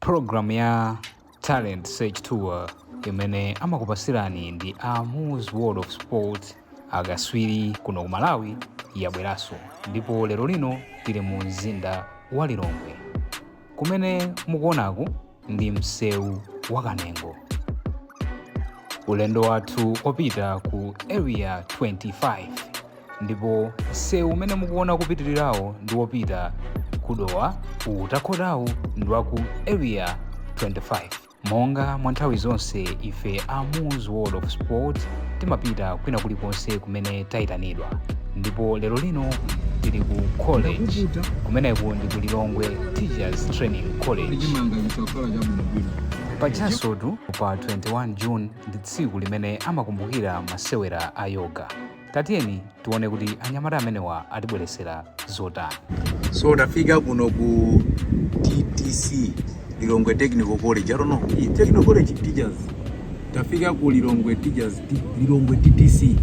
Program ya Talent Search Tour imene amakupasirani ndi a Muzi World of Sport, akaswiri kuno ku Malawi, yabweranso ndipo lero lino tili mu mzinda wa Lilongwe. Kumene mukuonaku ndi msewu wa Kanengo. Ulendo wathu opita ku Area 25, ndipo msewu umene mukuona kupitirirawo ndi wopita ku Dowa, utakhotawu ndi wa ku Area 25. Monga mwa nthawi zonse, ife a Muzi World of Sport timapita kwina kulikonse kumene tayitanidwa, ndipo lero lino tili ku college. Kumeneku ndi ku Lilongwe Teachers Training College. Chimanga chisakhala chabwinobwino. Pajansotu pa 21 June ndi tsiku limene amakumbukira masewera a yoga. Tatiyeni tione kuti anyamata amenewa atibweresera zotani. So tafika kuno ku TTC, Lilongwe Technical College. I don't know, Technical College Teachers. Tafika ku Lilongwe Teachers, Lilongwe TTC.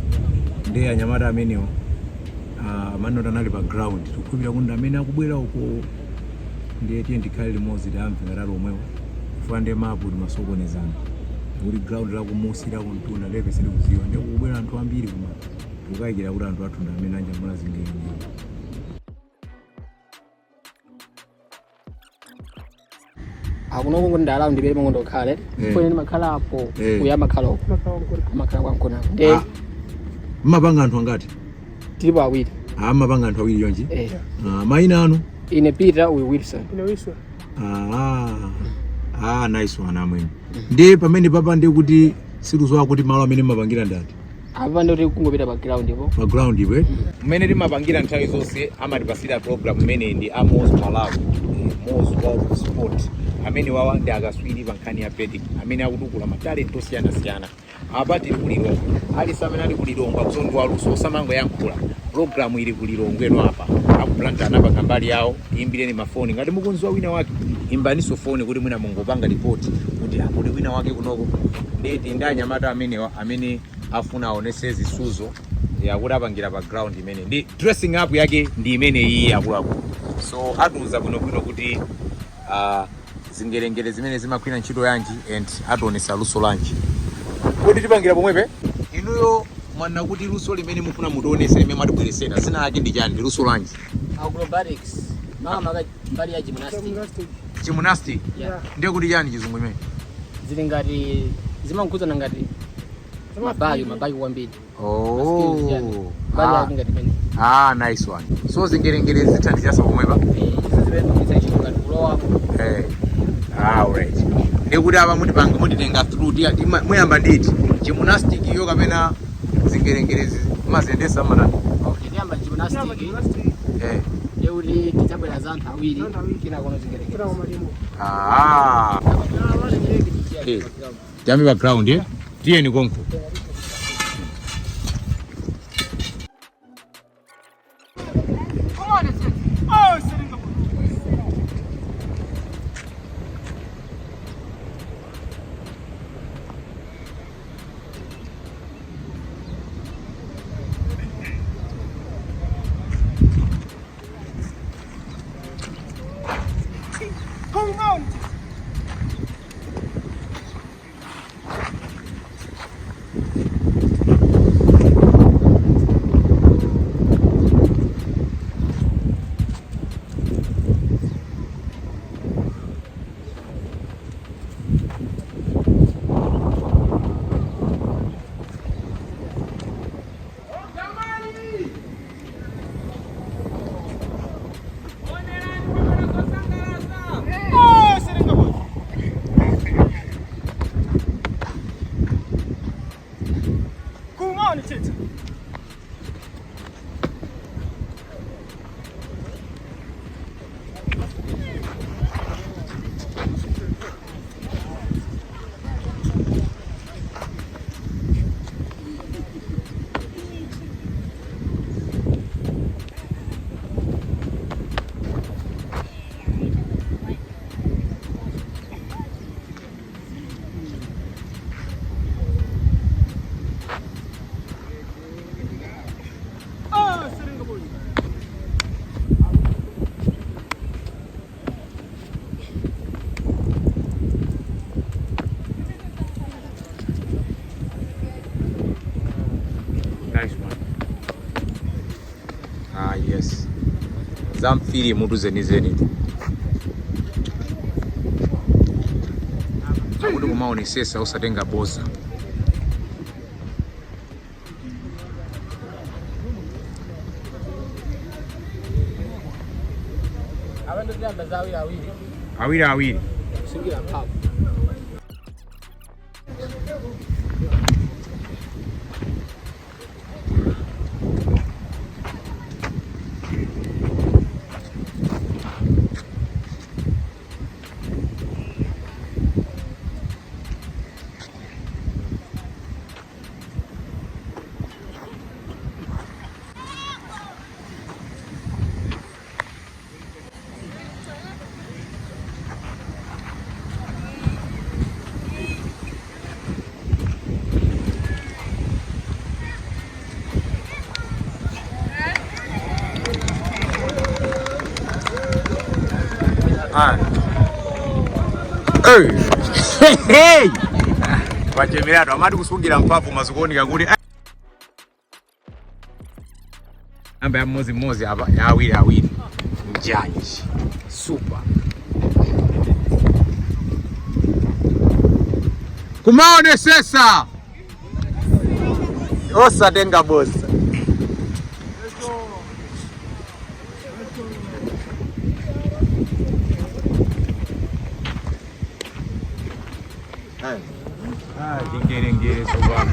Ndiye anyamata amenewo manoti anali pa ground, tikukhulupirira kuti amene akubwera uko. Ndiye tiye ndikhale limodzi, tamve ngati ali omwewo, chifukwa ndiye mapu timasokonezana kuti ground lakumusi, lakumtunda, ndiye sitikuziwa. Ndiye kukubwera anthu ambiri, koma tikukayikira kuti anthu athu ndi amene anjamula zingelengere. Akuno kungu ndala ndibere mongo ndokhale. Fone ndimakhala apo. Uya amakhala uko, amakhala kwankonako nde. Ah. Mmapanga anthu angati? Tilipo awiri. Ah, mmapanga anthu awiri chonchi? Eh. Ah, mayina anu? Ine Peter, uyu Wilson. Ah, ah, nice one, amwene. Ndiye pamene papa ndiye kuti sikuzowa kuti malo amene mmapangira ndati? Apa ndoti kungopita pa ground ipo. Pa ground ipo, eh? Mmene timapangira nthawi zonse, amatipasira program imene ndi Amos Malawi, Moz World of Sport. Amene wawa ndi akaswiri pa nkhani ya betting, amene akutukula matalent osiyanasiyana. Apa tili ku Lilongwe. Aliyense amene ali ku Lilongwe akuzondwa luso, osamangoyankhula. Program ili ku Lilongwe no. Apa akuplanta anapanga mbali yawo. Tiyimbireni mafoni ngati mukunziwa wina wake, imbaninso foni kuti mwina mungopanga ripoti kuti akuli wina wake kunoko. Ndeti ndi anyamata amenewa amene afuna aonese zisuzo yakuti apangira pa ground imene ndi dressing up yake ndi imene iyi, akuluakulu. So atiuza bwinobwino kuti zingelengele zimene zimagwira ntchito yanji and ationesa luso lanji kuti tipangira pomwepe. Inuyo mwanena kuti luso limene mufuna mutionese, limene mwatibweresera, zina lake ndi chani? Ndi luso lanji? Acrobatics, mama, mbali ya gymnastic. Gymnastic? Yeah. Ndiye kuti chani chizungu imene? Zili ngati zimankhudzana ngati mabaki, mabaki kwambiri. Oh. Mbali Ah. yake ngati imene. Ah, nice one. So zingelengele zithandizanso pomwepa? Zimene magwiritsa ntchito ngati kulowapo. Eh. Ah, alright. Ndikuti apa mutipanga, mutitenga through muyamba nditi gymnastic iyo kapena zingelengelezi maziyendesa matani? Okay, tiyamba gymnastic. Ndekuti tidzabwera za anthu awiri, kina kono zingelengele. Ah. Tiyambe pa ground, eh? Tiyeni konko. Za mfilimu tu zenizeni tu. Akuti kumaonesesa usatenga boza. Apa ndiyamba za awiri awiri. Awiri awiri. Kusungira mphamvu. Ah. Hey. Hey. Wachemeratu amati kusungira mphamvu mazikuoneka kuti namba ya mmodzi mmodzi apa ya awiri awiri njanji super kumaonesesa osatenga boza. Ah, chingerengere sopano.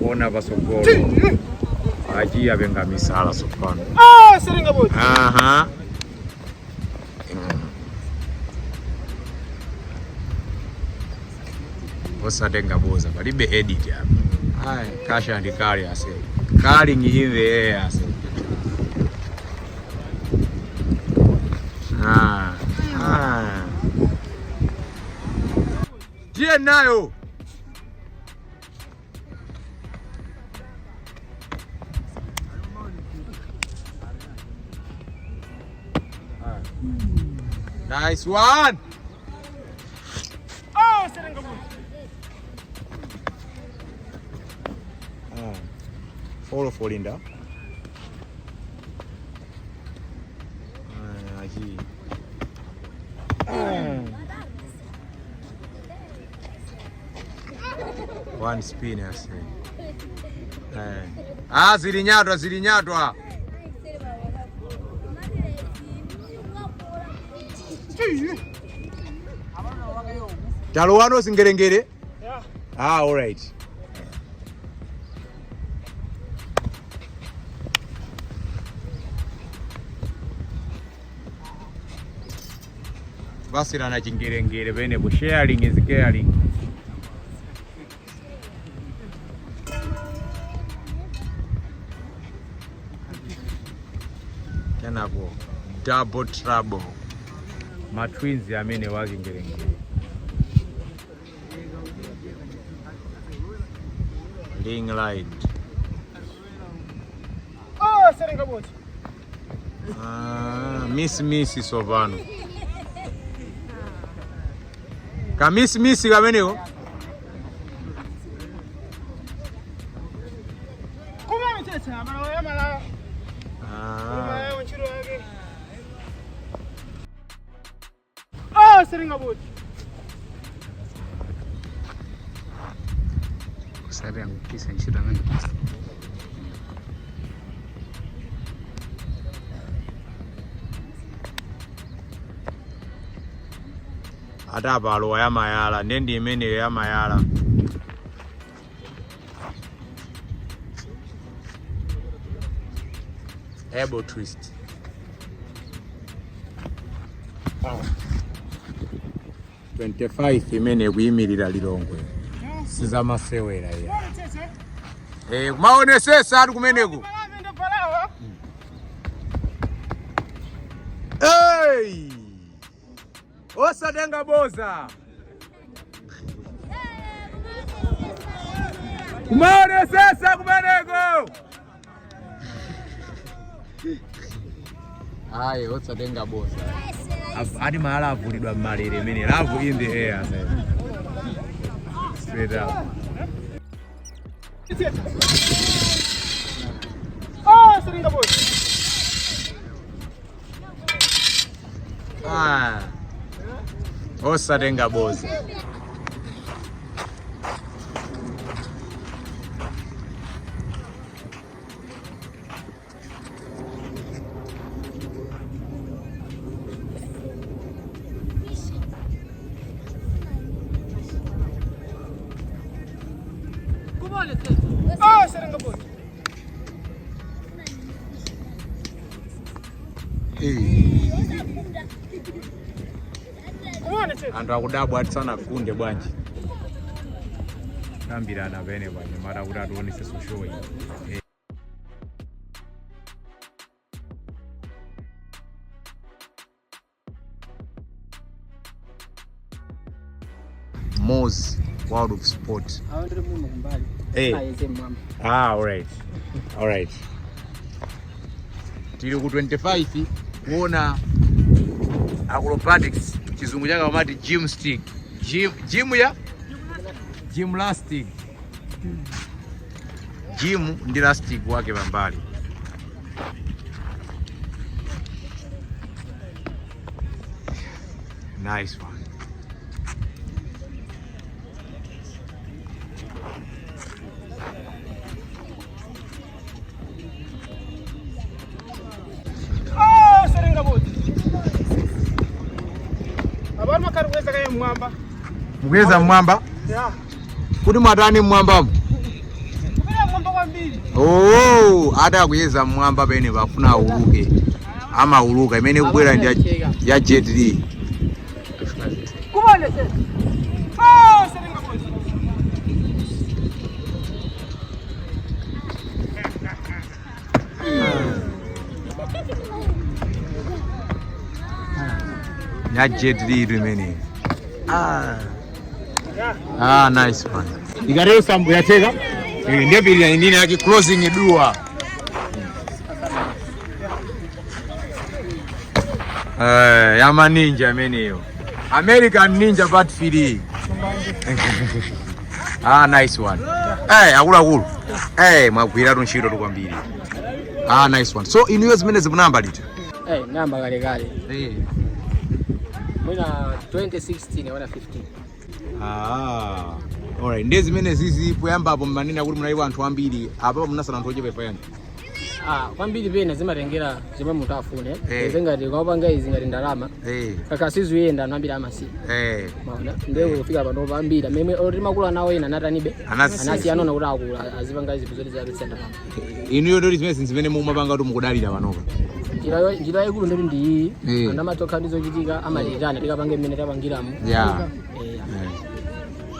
Ona pasogolo achiya penga misala sopano. Ah, siringa boti. Aha. Osatenga boza palibe edit apa. Ayi, cash and carry ase. Carrying in the air ase. Ah. Ah. Tiye nayo. Nice one. Ah, siringa boti. Follow for Linda. Ah, achi. One spin I say. Eh. Ah, zilinyatwa zilinyatwa. Talowano zingerengere. Yeah. Ah, all right. Vasirana chingerengere penepo sharing is caring. Kenako double trouble. Ma twins amene wakingerengere. Ring light. Ah, siringa boti. Ah, miss miss sopano. Ka miss miss kameneko. Kuma mitete amala yamala. Ah. Kuma ntchito yake. Ah, siringa boti. Kusati angupisa ntchito amene. Atapa alowa yamayala ndendi imeneyo yamayala. Elbow twist. 25 imene kuyimirira Lilongwe. Sizamasewera iya. Eh, kumaonesesa ali kumeneko. Hey! Osatenga boza. Kumaonesesa kumeneko. Ayi, osatenga boza. Ati mahala avulidwa mmalere imene love in the air. Straight up. Ah. Osatenga boza. Anthu akudabwa ati sanagunde bwanji. Tambirana pene panyamata kuti ationese show iyi. Moz World of Sport. Awo ndiri muno kumbali. Ayeze mwamba. Ah, all right. All right. Tili ku 25 kuona acrobatics, chizungu chake amati gymstic. Gym, gym ya gymnastic. Gym ndi elastic wake pambali. Nice one. Mukuyeza mmwamba? Kuti mwatani mmwambamo? Oh, ata kuyeza mmwamba pene pafuna auluke. Amauluka imene kubwera ndi ya Jet Li. Ya Jet Li imene. Ah. Ah, nice one. Ikatero sambu yateka. Ndiye pili nini yake closing door. Eh, yama ninja imeneyo. American Ninja Part 3. Ah, nice one. Eh, akuluakulu. Eh, mwagwiratu ntchito tu kwambiri. Ah, nice one. So inuyo zimene zimunamba liti? Namba kale kale. Mwina 2016 wana 15. Ah. Alright, ndiye zimene zizi poyambapo mmanena kuti munalipo anthu ambiri, apa munasala anthu ochepa yani. Ah, kwambiri pena zimatengera zomwe munthu afune. Izi ngati kwapanga izi ngati ndalama. Kaka sizuyenda anthu ambiri amasiya. Maona ndiye kufika pano ambiri amene oti makulu nawo ena anatanibe. Anasiya. Anasiya anona kuti akula azipanga izi zoti zapitsa ndalama. Inuyo ndoti zimene zimene mumapanga kuti mukudalira panopa. Njira yaikulu ndoti ndi iyi. Anthu amatokha ndi zochitika amatitana tikapange mmene tapangiramo.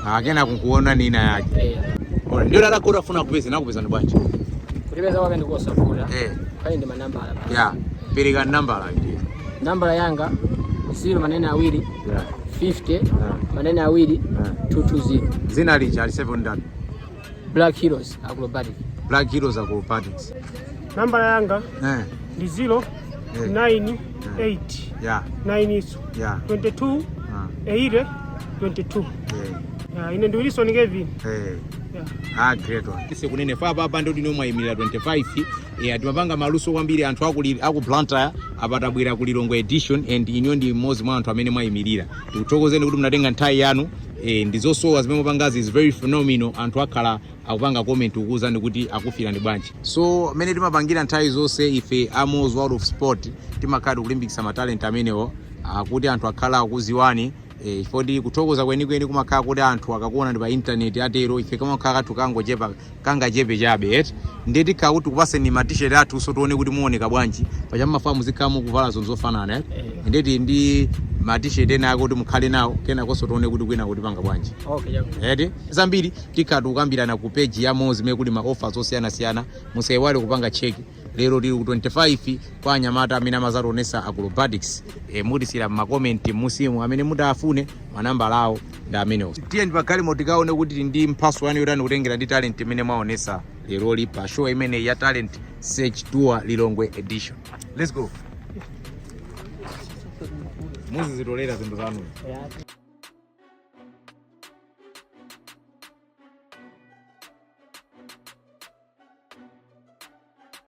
Ah, kena kunkuona nina yake. Alright, ndiyo dada afuna kupeza nakupeza ndi bwanji. Kutipeza kwake ndikosavuta. Kali ndi manambala. Yeah. Pereka nambala ndiye. Nambala yanga 0 manene awiri. 50 manene awiri 220. Zina lija ali 7 ndani. Black Heroes Acrobatics. Black Heroes Acrobatics. Nambala yanga ndi 0 9 8 9 iso 22 8 22. Ine ndi Wilson Kevin. Ah, great one. Ise kunene fa papa ndo dino mwayimirira 25. Timapanga maluso kwambiri anthu aku Blantyre apatabwera ku Lilongwe edition and inyo ndi mmodzi mwa anthu amene mwayimirira. Tikuthokozeni kuti munatenga nthawi yanu. Ndizosowa zimene mupangazi is very phenomenal. Anthu akhala akupanga comment kukuwuzani kuti akufira ndi bwanji. So mene timapangira nthawi zonse ife a Moz World of Sport timakhala tikulimbikitsa ma talent amenewo kuti anthu akhala akuziwani. Fodi kuthokoza kwenikweni kumakhala kuti anthu akakuona ndi pa internet atero ife kamakhala kathu kangochepa kangachepe chabe eti ndiye tikhala kuti tikupaseni ma t-shirt athu so tione kuti muoneka bwanji pacha mmafamu muzikhala mukuvala zonse zofanana ndiye tili ndi ma t-shirt ena ake kuti mukhale nawo kenakonso tione kuti kwina kuti panga bwanji. Okay, chabe. Eti zambiri tikhala tikukambirana ku page ya Moz imene kuli ma offers osiyanasiyana musaiwale kupanga check. Lero tili ku 25 kwa anyamata amene amazationesa acrobatics. Mutisira ma comment musimu amene mutafune manambala awo ndi amenewo. Tiye ndi pagalimo tikaone kuti ndi mphaso yanu yotani kutengera ndi talent imene mwaonesa lero li pa show imene ya Talent Search Tour Lilongwe edition. Let's go. Muzizitolera zinthu zanu.